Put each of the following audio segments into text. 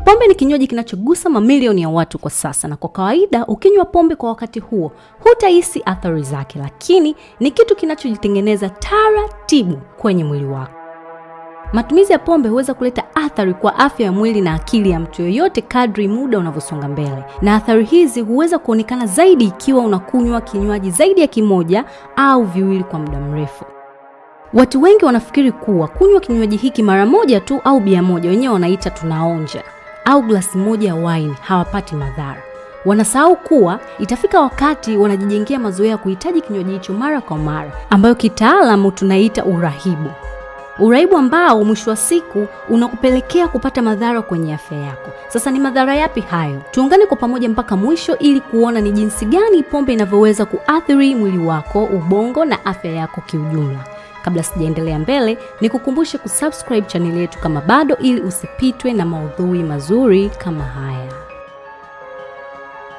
Pombe ni kinywaji kinachogusa mamilioni ya watu kwa sasa, na kwa kawaida ukinywa pombe kwa wakati huo hutahisi athari zake, lakini ni kitu kinachojitengeneza taratibu kwenye mwili wako. Matumizi ya pombe huweza kuleta athari kwa afya ya mwili na akili ya mtu yoyote kadri muda unavyosonga mbele, na athari hizi huweza kuonekana zaidi ikiwa unakunywa kinywaji zaidi ya kimoja au viwili kwa muda mrefu. Watu wengi wanafikiri kuwa kunywa kinywaji hiki mara moja tu au bia moja, wenyewe wanaita tunaonja, au glasi moja ya wine, hawapati madhara. Wanasahau kuwa itafika wakati wanajijengea mazoea ya kuhitaji kinywaji hicho mara kwa mara, ambayo kitaalamu tunaita urahibu. Uraibu ambao mwisho wa siku unakupelekea kupata madhara kwenye afya yako. Sasa ni madhara yapi hayo? Tuungane kwa pamoja mpaka mwisho ili kuona ni jinsi gani pombe inavyoweza kuathiri mwili wako, ubongo na afya yako kiujumla. Kabla sijaendelea mbele, nikukumbushe kusubscribe chaneli yetu kama bado, ili usipitwe na maudhui mazuri kama haya.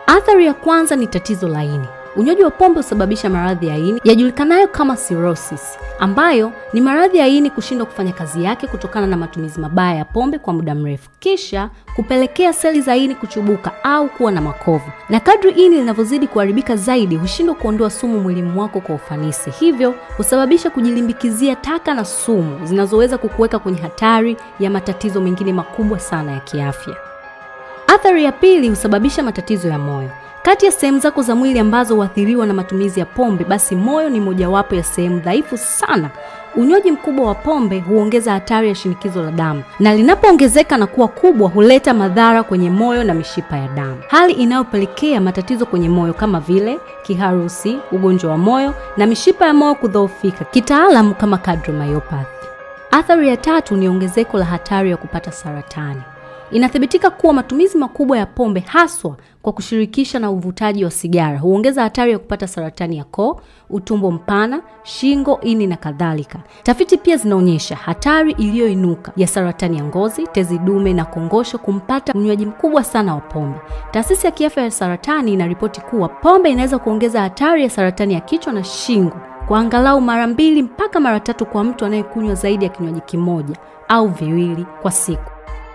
Athari ya kwanza ni tatizo la ini. Unywaji wa pombe husababisha maradhi ya ini yajulikanayo kama cirrhosis, ambayo ni maradhi ya ini kushindwa kufanya kazi yake kutokana na matumizi mabaya ya pombe kwa muda mrefu, kisha kupelekea seli za ini kuchubuka au kuwa na makovu. Na kadri ini linavyozidi kuharibika zaidi, hushindwa kuondoa sumu mwilini mwako kwa ufanisi, hivyo husababisha kujilimbikizia taka na sumu zinazoweza kukuweka kwenye hatari ya matatizo mengine makubwa sana ya kiafya. Athari ya pili husababisha matatizo ya moyo. Kati ya sehemu zako za mwili ambazo huathiriwa na matumizi ya pombe, basi moyo ni mojawapo ya sehemu dhaifu sana. Unywaji mkubwa wa pombe huongeza hatari ya shinikizo la damu, na linapoongezeka na kuwa kubwa huleta madhara kwenye moyo na mishipa ya damu, hali inayopelekea matatizo kwenye moyo kama vile kiharusi, ugonjwa wa moyo na mishipa ya moyo kudhoofika, kitaalamu kama cardiomyopathy. Athari ya tatu ni ongezeko la hatari ya kupata saratani. Inathibitika kuwa matumizi makubwa ya pombe haswa kwa kushirikisha na uvutaji wa sigara huongeza hatari ya kupata saratani ya koo, utumbo mpana, shingo, ini na kadhalika. Tafiti pia zinaonyesha hatari iliyoinuka ya saratani ya ngozi, tezi dume na kongosho kumpata mnywaji mkubwa sana wa pombe. Taasisi ya Kiafya ya Saratani inaripoti kuwa pombe inaweza kuongeza hatari ya saratani ya kichwa na shingo kwa angalau mara 2 mpaka mara 3 kwa mtu anayekunywa zaidi ya kinywaji kimoja au viwili kwa siku.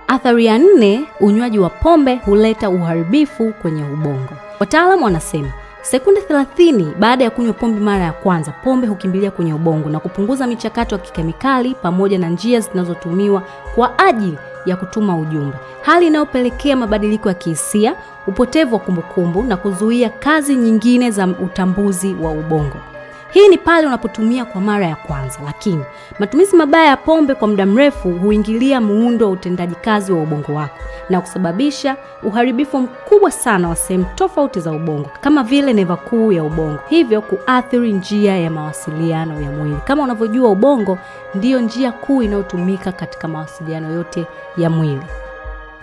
Athari ya nne, unywaji wa pombe huleta uharibifu kwenye ubongo. Wataalamu wanasema sekunde 30 baada ya kunywa pombe mara ya kwanza, pombe hukimbilia kwenye ubongo na kupunguza michakato ya kikemikali pamoja na njia zinazotumiwa kwa ajili ya kutuma ujumbe, hali inayopelekea mabadiliko ya kihisia, upotevu wa kumbukumbu na kuzuia kazi nyingine za utambuzi wa ubongo. Hii ni pale unapotumia kwa mara ya kwanza, lakini matumizi mabaya ya pombe kwa muda mrefu huingilia muundo wa utendaji kazi wa ubongo wako na kusababisha uharibifu mkubwa sana wa sehemu tofauti za ubongo kama vile neva kuu ya ubongo, hivyo kuathiri njia ya mawasiliano ya mwili. Kama unavyojua, ubongo ndiyo njia kuu inayotumika katika mawasiliano yote ya mwili.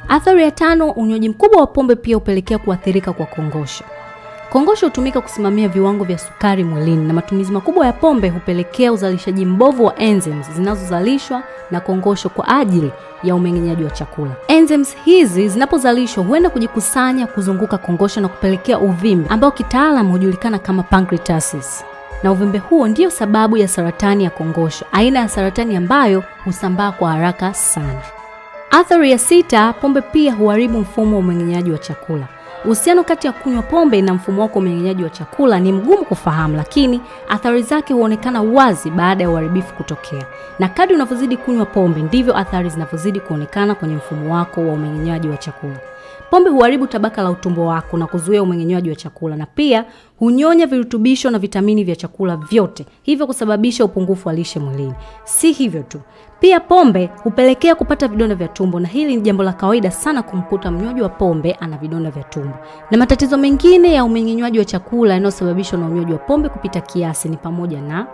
Athari ya tano, unywaji mkubwa wa pombe pia hupelekea kuathirika kwa kongosho. Kongosho hutumika kusimamia viwango vya sukari mwilini, na matumizi makubwa ya pombe hupelekea uzalishaji mbovu wa enzymes zinazozalishwa na kongosho kwa ajili ya umeng'enyaji wa chakula. Enzymes hizi zinapozalishwa huenda kujikusanya kuzunguka kongosho na kupelekea uvimbe ambao kitaalamu hujulikana kama pancreatitis. Na uvimbe huo ndiyo sababu ya saratani ya kongosho, aina ya saratani ambayo husambaa kwa haraka sana. Athari ya sita, pombe pia huharibu mfumo wa umeng'enyaji wa chakula. Uhusiano kati ya kunywa pombe na mfumo wako wa umeng'enyaji wa chakula ni mgumu kufahamu, lakini athari zake huonekana wazi baada ya uharibifu kutokea. Na kadri unavyozidi kunywa pombe ndivyo athari zinavyozidi kuonekana kwenye mfumo wako wa umeng'enyaji wa chakula. Pombe huharibu tabaka la utumbo wako na kuzuia umeng'enywaji wa chakula, na pia hunyonya virutubisho na vitamini vya chakula vyote, hivyo kusababisha upungufu wa lishe mwilini. Si hivyo tu, pia pombe hupelekea kupata vidonda vya tumbo, na hili ni jambo la kawaida sana kumkuta mnywaji wa pombe ana vidonda vya tumbo. Na matatizo mengine ya umeng'enywaji wa chakula yanayosababishwa na unywaji wa pombe kupita kiasi ni pamoja na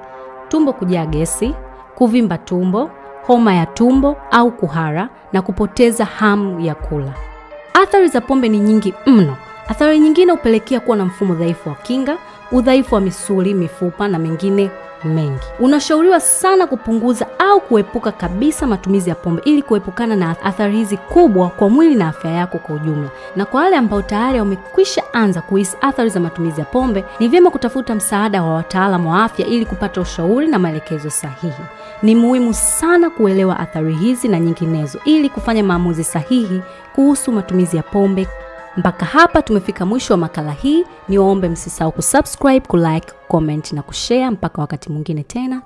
tumbo kujaa gesi, kuvimba tumbo, homa ya tumbo au kuhara na kupoteza hamu ya kula. Athari za pombe ni nyingi mno. Athari nyingine hupelekea kuwa na mfumo dhaifu wa kinga, udhaifu wa misuli, mifupa na mengine mengi. Unashauriwa sana kupunguza au kuepuka kabisa matumizi ya pombe ili kuepukana na athari hizi kubwa kwa mwili na afya yako kwa ujumla. Na kwa wale ambao tayari wamekwisha anza kuhisi athari za matumizi ya pombe, ni vyema kutafuta msaada wa wataalamu wa afya ili kupata ushauri na maelekezo sahihi. Ni muhimu sana kuelewa athari hizi na nyinginezo ili kufanya maamuzi sahihi kuhusu matumizi ya pombe. Mpaka hapa tumefika mwisho wa makala hii. Niwaombe msisahau kusubscribe, kulike, comment na kushare. Mpaka wakati mwingine tena.